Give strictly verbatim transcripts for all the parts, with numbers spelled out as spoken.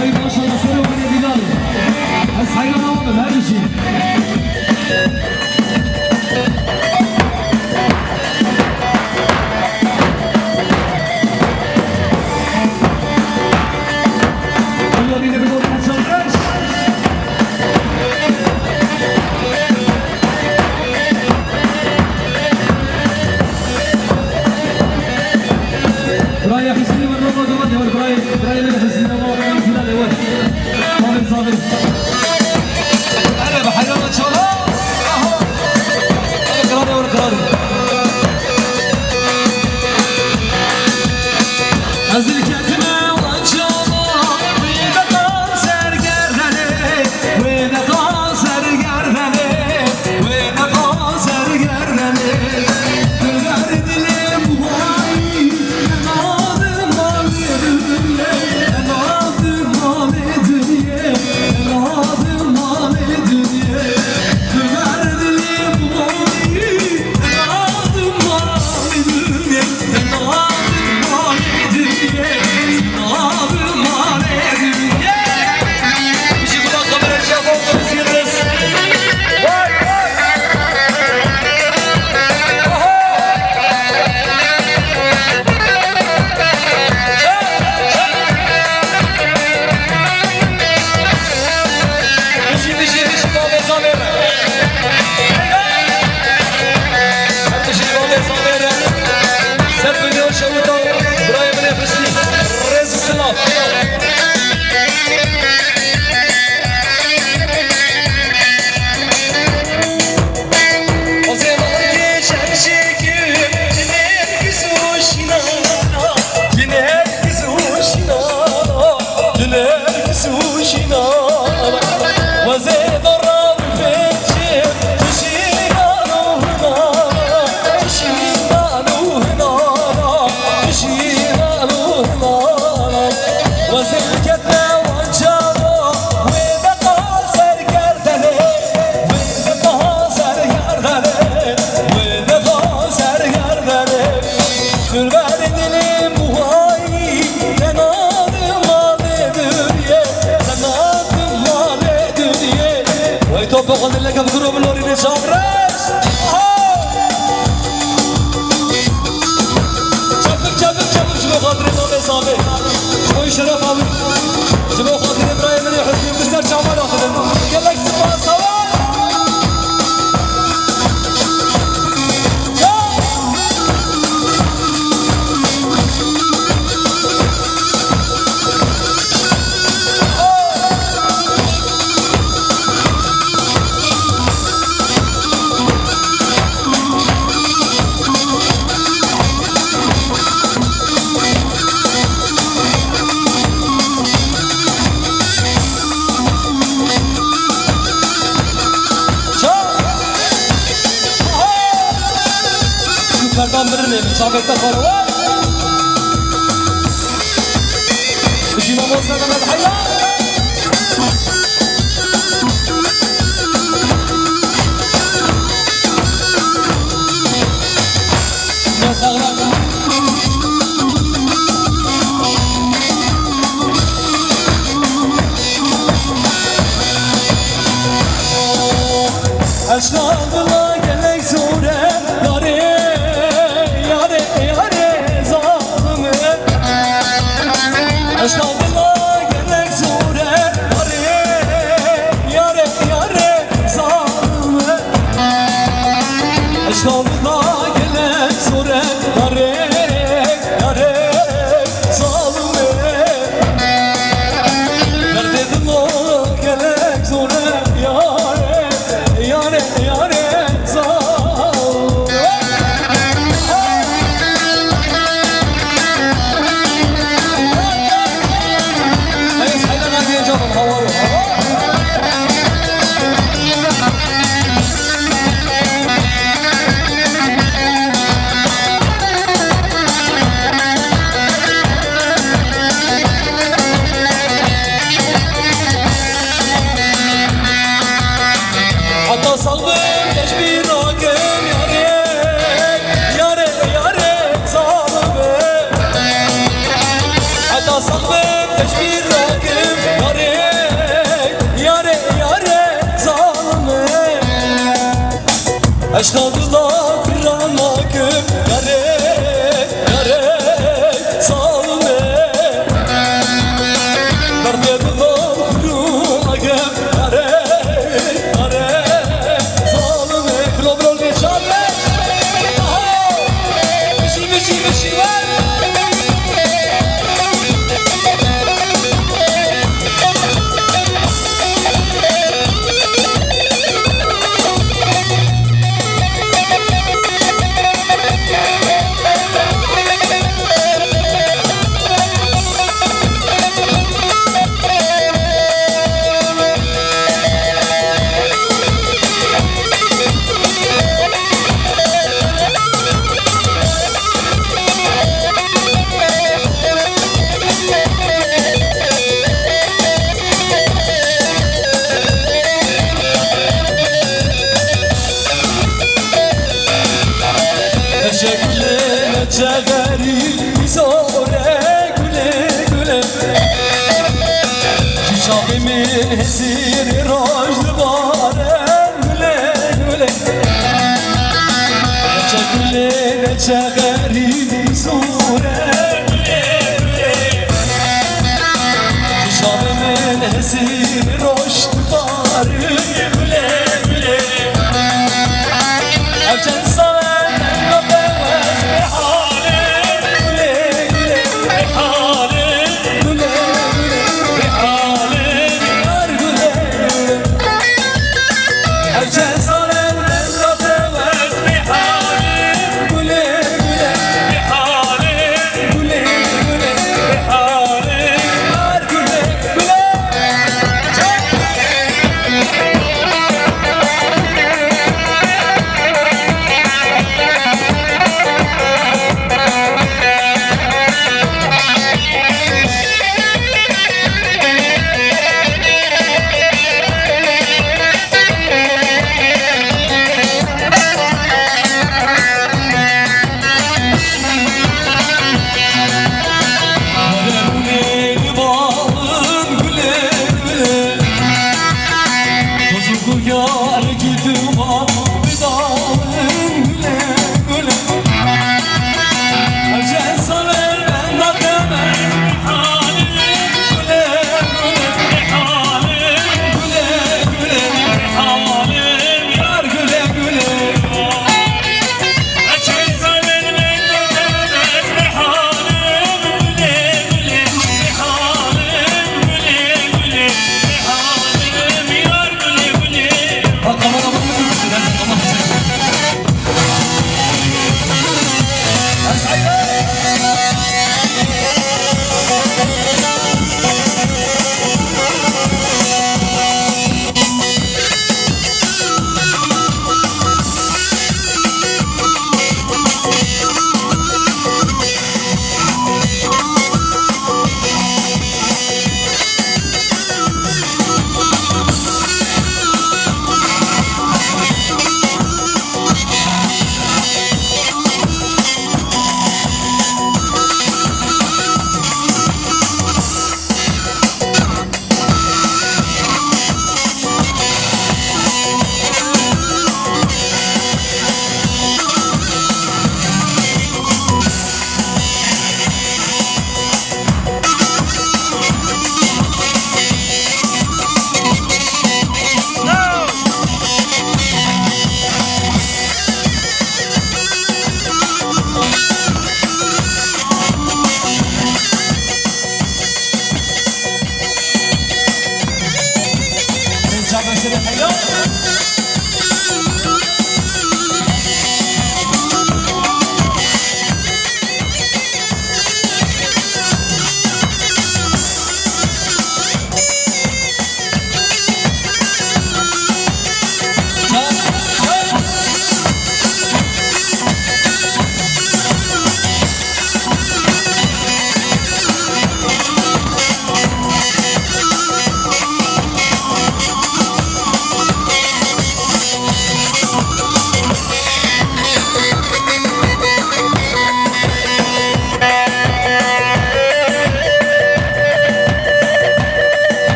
Vay maşallah, ser o bine Bilal. Ez heyran oldum, her şey. Birayê Hüsnî ve Roma Duman de var. Birayê, birayê min Hüsnî Roma Duman de var. Aferin, aferin. Hele be, helal çala. Bo xatirê leke bi guro bilorîne çavreş. Aha! Çepik, çepik, çepik ji bo xatirê mamê Samê. Ji bo şerefa wî. Ji bo xatirê birayê min ê Husnî bi ser çavan axivin. Gelek spas, sağ ol. Şû perdan birinê, bi çavek te xwe re we. Bijî mamoste Mehmet Heyran. Ya sağlam. Eşqa dila gelek zor e, yarê, yarê, yarê zalim e. Eşqa dila gelek zor e, yarê, yarê, yarê zalim e. Eşqa dila gelek zor e, yarê, yarê zalim e. Derdê dilo gelek zor e, yarê, yarê, yarê, zor. Hey, hey, lan, lan, lan, lan, hava yok. Heta sal bin tecbî nakim yarê, yarê, yarê zalim e. Heta sal bin tecbî nakim yarê, yarê, yarê zalim e. Eşqa dila firan nakim yarê, yarê zalim e. Derdê dila firan nakim yarê, yarê zalim e. Bilo bilo neşan be. Mişî, mişî, mişî ver. Neçe gulê, neçe xerîbî zor e, gulê, gulê. Ji çavê min hezîrê roj dibare, gulê, gulê. Neçe gulê, neçe xerîbî zor e, gulê, gulê. Ji çavê min hezîrê roj dibare, gulê, gulê. Ev çend sal e, me bewes bê halê, gulê, gulê, bê halê, gulê, gulê, bê halê, yar gulê, gulê. Ev çend sal e, me bewes bê halê, gulê, gulê,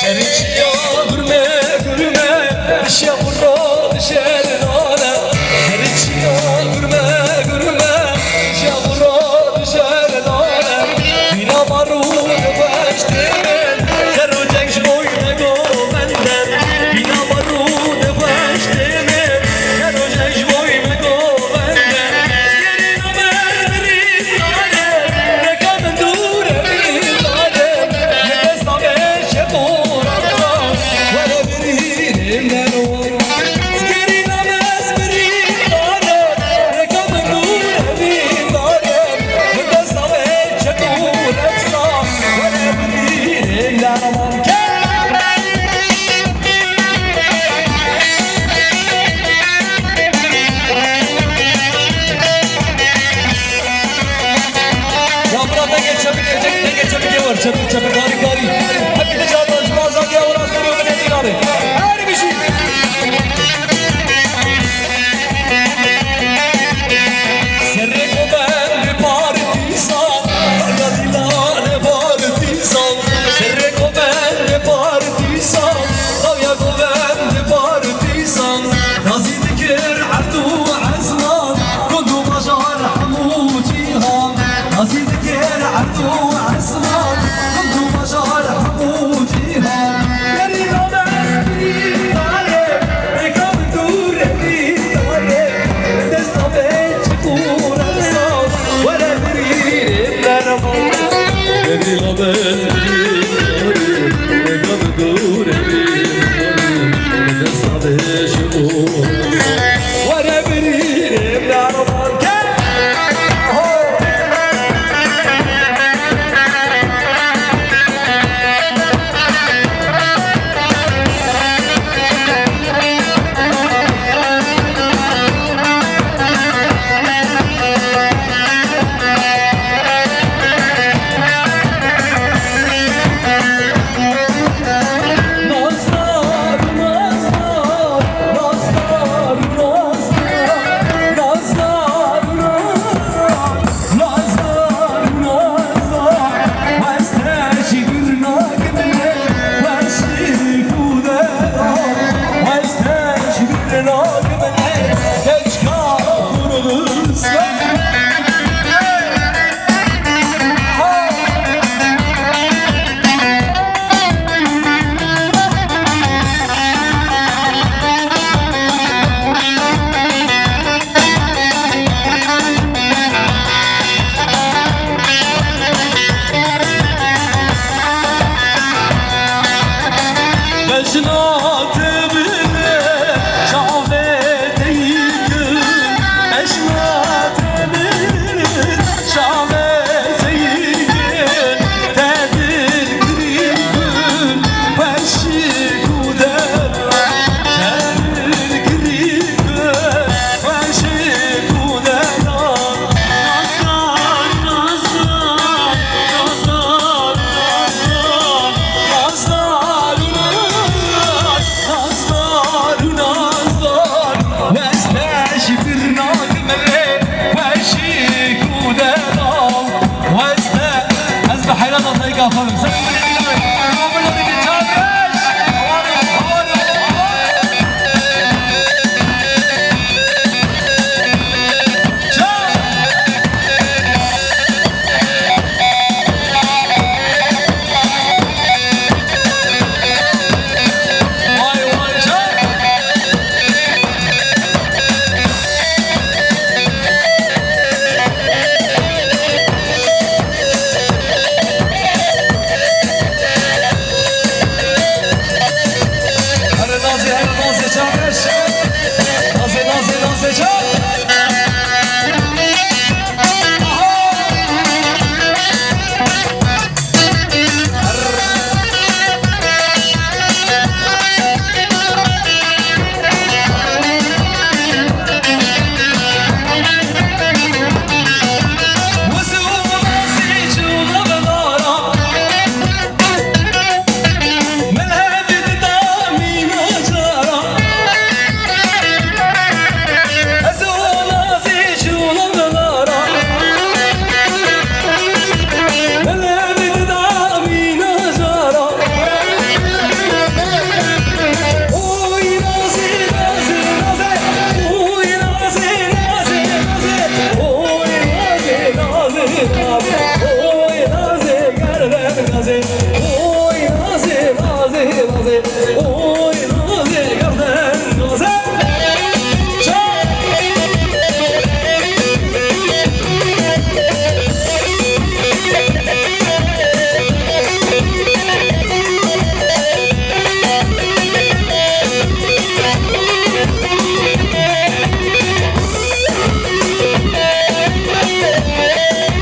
Serçiya gurme gurme, dişe xurra dişe nane. Serçiya gurme gurme, dişe xurra dişe nane. Bîna marû dixweş têmin, ser û ceng ji boy me govenden. Bîna marû dixweş têmin, ser û ceng ji boy me govenden. Gerî name ez birî nane, reka min dûr e bî nane. Ya bira dengê çepik, dengê çepikê war, çepik, çepik harî.